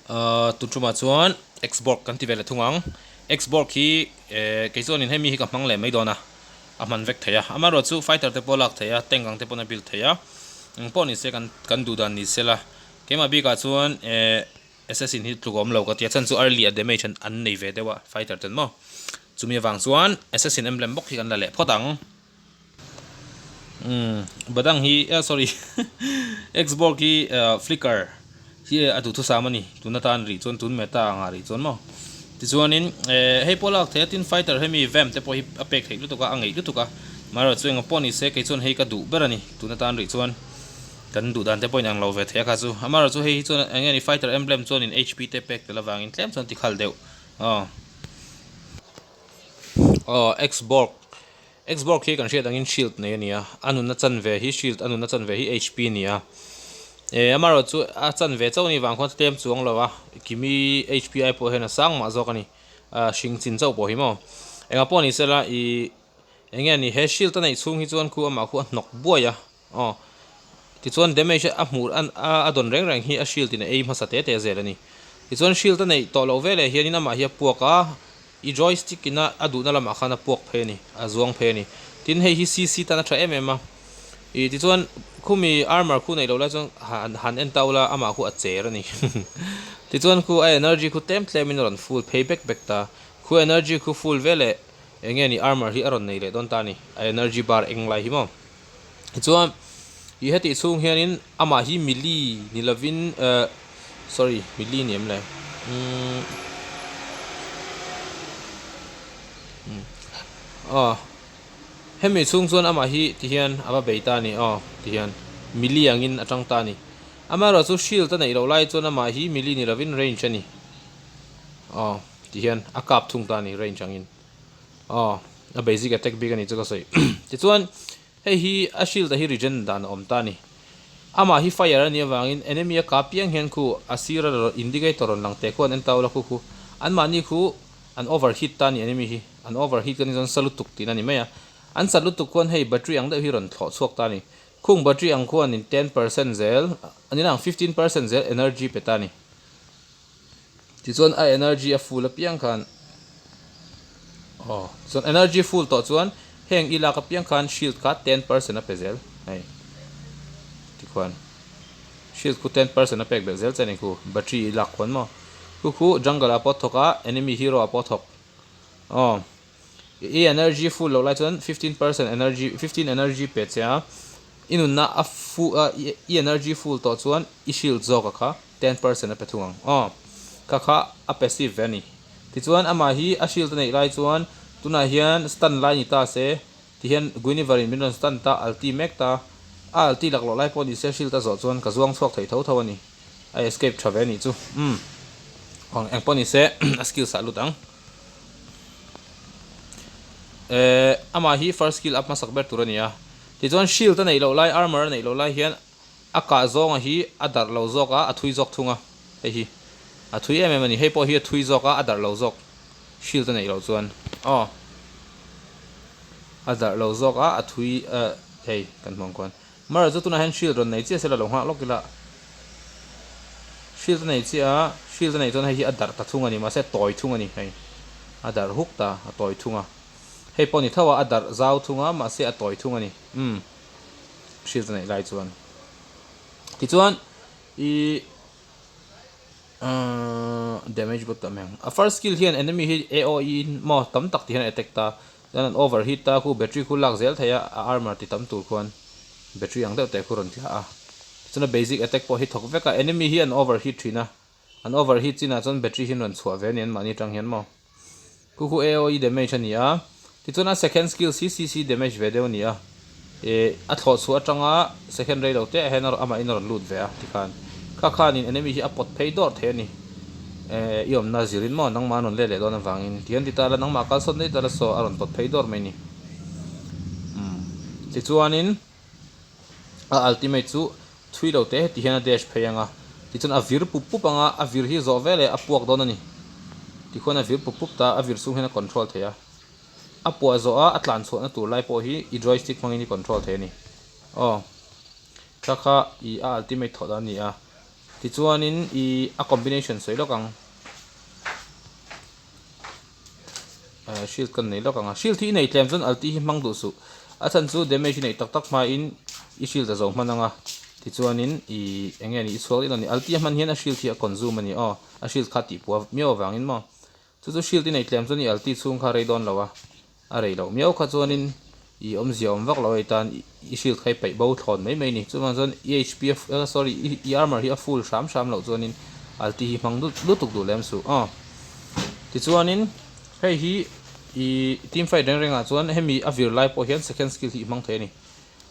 Tun tumah chuan Xbox kan ti ve leh thung ang. Xbox hi kei chuanin hemi hi ka hmang leh mai dawn a, a hman vek thei a. Amaherawhchu fighter te pawh a lak theih a, tank ang te pawn a build theih a. Engpawh ni se kan kan duh dan ni sela. Keimah bikah chuan Assassin hi tluk a awm lo ka ti a, chhan chu early a damage an nei ve deuh a fighter ten maw. Chumi avang chuan Assassin emblem bawk hi kan la leh phawt ang. Umm badang hi eh sorry xbox hi flicker hi a duhthusam a ni tun atan rih chuan tun meta angah rih chuan maw tichuanin eh hei pawh lak theih a tin fighter hemi vamp te pawh hi a pek theih lutuk a a ngeih lutuk a amaherawhchu chu engah pawh ni se kei chuan hei ka duh ber a ni tun atan rih chuan kan duh dan te pawh inang lo ve thei a kha chu amaherawhchu hei hi chuan eng nge ni fighter emblem chuanin hp te pek tel avangin tlem chuan ti khal deuh aw aw xbox. Xbox hi kan hriat angin shield nei a ni a, a nunna chanve hi shield a nunna chanve hi HP a ni a. Eh amaherawh chu a chanve chauh a nih vang khuan tlem chuang lo a, kimi HP ai pawh hian a sang mah zawk a ni, a hring chin chauh pawh hi maw. Engah pawh ni sela ih eng nge ni he shield a neih chhung hi chuan khu amah khu a hnawk buai a, aw tichuan damage a hmuh a dawn reng reng hi a shield in a ei hmasa te te zel a ni. Tichuan shield a neih tawh loh veleh hianin amah hi a puak a. I joystick ina a duhna lamah khan a puak phei a ni, a zuang phei a ni. Tin, hei hi CC tan a tha em em a. Ih tichuan khumi armor khu neih loh lai chuan han han en ta ula amah khu a cher a ni. Tichuan khu a energy khu tlem tlemin a rawn full phei bek bek ta. Khu energy khu full ve leh eng nge ni armor hi a rawn nei leh dawn ta a ni, a energy bar eng lai hi maw. Tichuan ih hetih chhung hianin amah hi mili ni lovin eh sorry mili ni em le umm aw hemi chhung chuan amah hi tihian a va bei ta a ni aw tihian mili angin a tang ta a ni amaherawhchu shield a neih loh lai chuan amah hi mili ni lovin range a ni aw tihian a kap thung ta a ni range angin. Aw, a basic attack bik a nih chu ka sawi. Tichuan, hei hi a shield a hi regen dan a awm ta a ni. Amah hi fire a nih avangin enemy a kap piang hian khu a sir a indicator rawn lang teh khuan en ta ula khu khu anmahni khu an overheat ta a ni enemy hi. An overheat ka ni chuan sa lutuk tihna a ni mai a. An sat lutuk khuan hei battery ang deuh hi rawn thlawh chhuak ta a ni. Khung battery ang khuanin 10% zel, a ni lang 15% zel energy pe ta a ni. Tichuan a energy a full apiang khan aw chuan energy full tawh chuan heng i lak apiang khan shield kha 10% a pe zel hei tikhuan shield khu 10% a pek belh zel che a ni khu battery i lak khuan maw khu khu jungle ah pawh a thawk a enemy hero ah pawh a thawk aw i energy full loh lai chuan 15% energy 15 energy pe che a i nunna a full a i energy full tawh chuan i shield zawk a kha. 10% a pe thung ang aw. Kha kha a passive ve a ni. Tichuan amah hi a shield a neih lai chuan tunah hian stun lai ni ta se tihian Guinevere in min rawn stun ta ulti mek ta a ulti laklawh lai pawh ni se shield a zawh chuan ka zuang chhuak thei tho tho a ni. A escape tha ve a nih chu. Umm eng eng pawh ni se a skills ah lut ang. Eh amah hi first skill up hmasak ber tur a ni a. Tichuan shield a neih loh lai armor a neih loh lai hian A kah zawnga hi a darh lo zawk a, a thui zawk thung a, hei hi a thui em em a ni. Hei pawh hi a thui zawk a, a darh lo zawk, shield a neih loh chuan aw a darh lo zawk a, a thui eh hei kan hmuh ang khuan. Mara chu tunah hian shield rawn nei chiah se la lo nghah lawk ila, shield a nei chiah a, shield a neih chuan hei hi a darh ta thung a ni, mahse a tawi thung a ni hei, a darh huk ta, a tawi thung a. Hei pawh ni tho a, a darh zau thung a, mahse a tawi thung a ni, umm. Hriat a neih lai chuan tichuan i damage bawk tam ang a first skill hian enemy hi AOE in maw tam tak ti hian a attack ta chuan an overheat ta khu battery khu lak zel thei a a armor ti tam tur khuan battery ang deuh teh khu rawn tla a tichuan a basic attack pawh hi thawk vek a enemy hi an overheat thin a an overheat chinah chuan battery hi an rawn chhuah ve a ni anmahni atang hian maw. Khu khu AOE damage a ni a, tichuan a second skills hi CC damage ve deuh a ni a, eh a thlawh chhuah atanga second rei lo te ah hian amahin a rawn lut ve a tikhan kha khanin enemy hi a pawt phei dawr thei a ni, eh i awmna zirin maw nangmah an rawn let leh dawn avangin tihian ti ta la nangmah kalsawn daih ta la saw a rawn pawt phei dawr mai a ni. Umm tichuanin a ultimate chu Thui lo te heti hian a dash phei ang a, tichuan a vir pup pup ang a, a vir hi zawh veleh a puak dawn a ni. Tikhuan a vir pup pup ta, a vir chung hian a control thei a. A puah zawh a, a tlan chhuahna tur lai pawh hi i joystick hmangin i control thei a ni. Aw, kha kha i a ultimate thawh dan a ni a. Tichuanin i a combination sawi lawk ang. Eh shield kan nei lawk ang a, shield hi i nei tlem chuan ulti hi hmang duh suh. A chhan chu damage i neih tak tak hmain i shield a zo hman ang a, tichuanin i eng nge ni i chhuak daih a ni. Ulti a hman hian a shield hi a consume a ni aw, a shield kha tihpuah miau avangin maw. Chu chu shield i nei tlem chuan i ulti chhung kha rei dawn lo a, A rei loh miau kha chuanin i awmzia awm vak lo hei tan i shield kha i peih bo thlawn mai mai a ni. Chuvang chuan i HP a sorry i armor hi a full hram hram loh chuanin ulti hi hmang lutuk duh lem suh aw. Tichuanin hei hi i team fight reng rengah chuan hemi a vir lai pawh hian second skill hi i hmang thei a ni.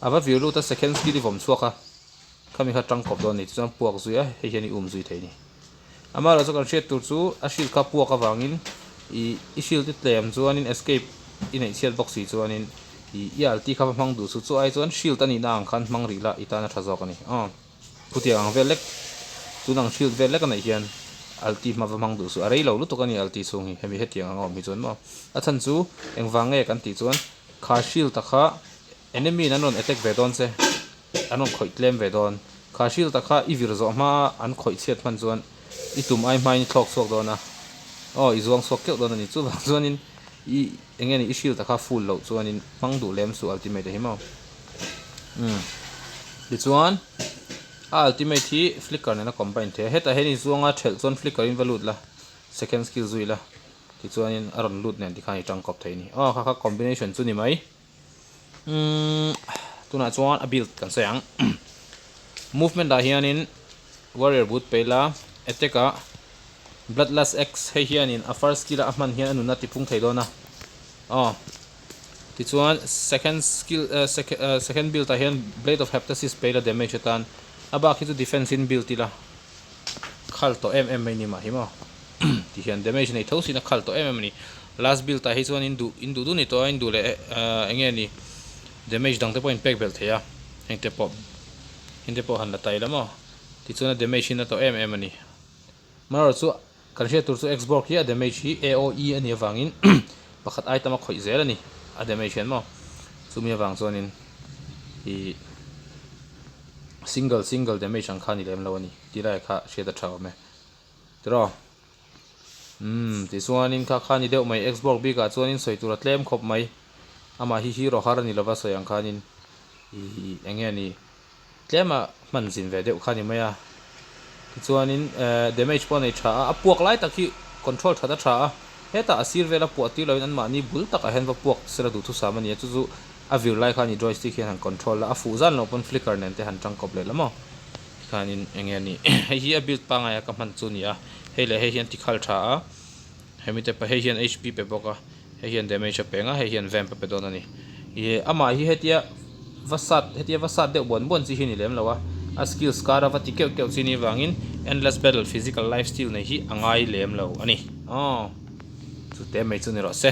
A va vir lut a second skill i vawm chhuak a. Khami kha tangkawp dawn a ni tichuan puak zui a, hei hian i um zui thei a ni. Amaherawhchu kan hriat tur chu a shield kha puak avangin i i shield i tlem chuanin escape i neih chhiat bawk si chuanin i i ulti kha va hmang duh su chu ai chuan shield a nihna ang khan hmang rih la i tan a tha zawk a ni. Aw khutiang ang vel lek tun ang shield vel lek a neih hian ulti hma va hmang duh su a rei lo lutuk a ni ulti chhung hi hemi hetiang ang a awm hi chuan maw a chhan chu engvang nge kan tih chuan kha shield a kha Enemy in an rawn attack ve dawn che, an rawn khawih tlem ve dawn. Kha shield-a kha i vir zawh hma an khawih chhiat hman chuan i tum ai hmain i thlawk chhuak dawn a, aw i zuang chhuak keuh dawn a ni. Chuvang chuanin i eng nge ni i shield-a kha full loh chuanin hmang duh lem suh ultimate a hi maw. Umm tichuan a ultimate hi flicker nen a combine thei a, hetah hian i zuanga thelh chuan flicker in va lut la, second skill zui la, tichuanin a rawn lut nen tikhan i tangkawp thei a ni. Aw kha kha combination chu ni mai. Umm tunah chuan a build kan sawi ang movement ah hianin warrior boot pe ila attack ah bloodlust axe hei hianin a first skill a hman hian a nunna ti phung thei dawn a aw tichuan second skill eh second build ah hian blade of heptasis pe ila damage atan a bak hi chu defense in build ila khal tawh em em mai ni mah hi maw. Ti hian damage nei tho sin a khal tawh em em a ni. Last build ah hi chuan in duh in duh duh ni tawh a in duh leh eng nge ni damage dang te pawh in pek belh thei a heng te pawh heng te pawh han la ta ila maw tichuan a damage hi na tawh em em a ni. Amaherawhchu chu kan hriat tur chu Xbox hi a damage hi AOE a nih avangin pakhat item a khawih zel a ni a damage hian maw chumi avang chuanin ih single single damage ang kha a ni lem lo a ni tih lai kha hriat a tha awm e. Tiraw? Umm, tichuanin kha kha ni deuh mai, Xbox bikah chuanin sawi tur a tlem khawp mai. Amah hi hero har a ni lova sawi ang khanin ih eng nge ni tlema hman zin ve deuh kha ni mai a. Tichuanin eh damage pawh a nei tha a, a puak lai tak hi control that a tha a, hetah a sir vela puah tir loin anmahni bul takah hian va puak sela duhthusam a ni a, chu chu a vir lai khan i joystick hian han control la, a fuh zan loh pawn flicker nen te han tangkawp leh la maw. Tikhanin eng nge ni hei hi a build pangngai a ka hman chu a ni a, hei leh hei hian tikhal tha a, hemi te hei hian HP pe bawk a, hei hian damage a pe ang a, hei hian vamp a pe dawn a ni. Ih amah hi hetia va sat hetia va sat deuh buan buan chi hi a ni lem lo a, a skills kar a va ti keuh keuh chi ni vangin endless battle physical life steal nei hi a ngai lem lo a ni. Aw chute mai chu ni rawh se.